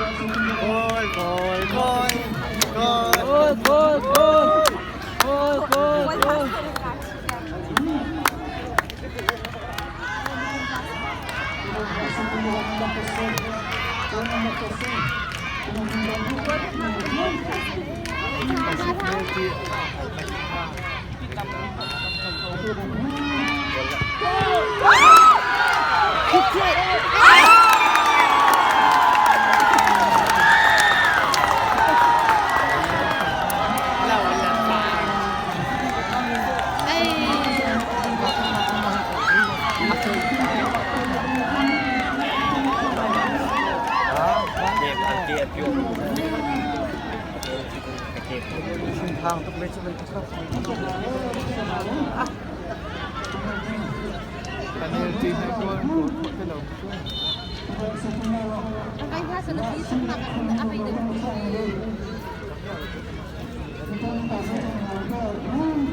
Goal, goal, goal, goal. Goal, goal, goal. Goal, goal, goal. Wala, wala pa. Thinphang tuk le cu bantuk ka. Penalty na goal goal khawh ti lo.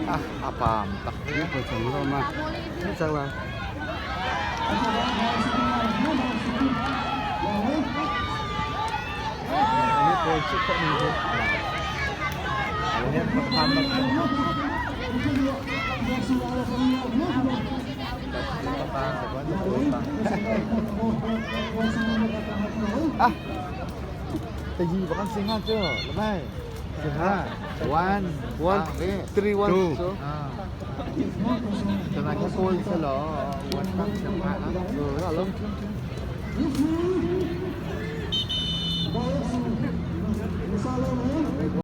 Ah, a pam tak. Cang la. Ini goal cu khawh ni cu. Ini pam tak. Ah, แต่ยีบอกกันสิงห้าเจ้าหรือไม่สิงห้า one One, three, one, two so. ฉะนั้นก็โกนซะเหรอวันตั้งจังหวะแล้ว เออเอาลง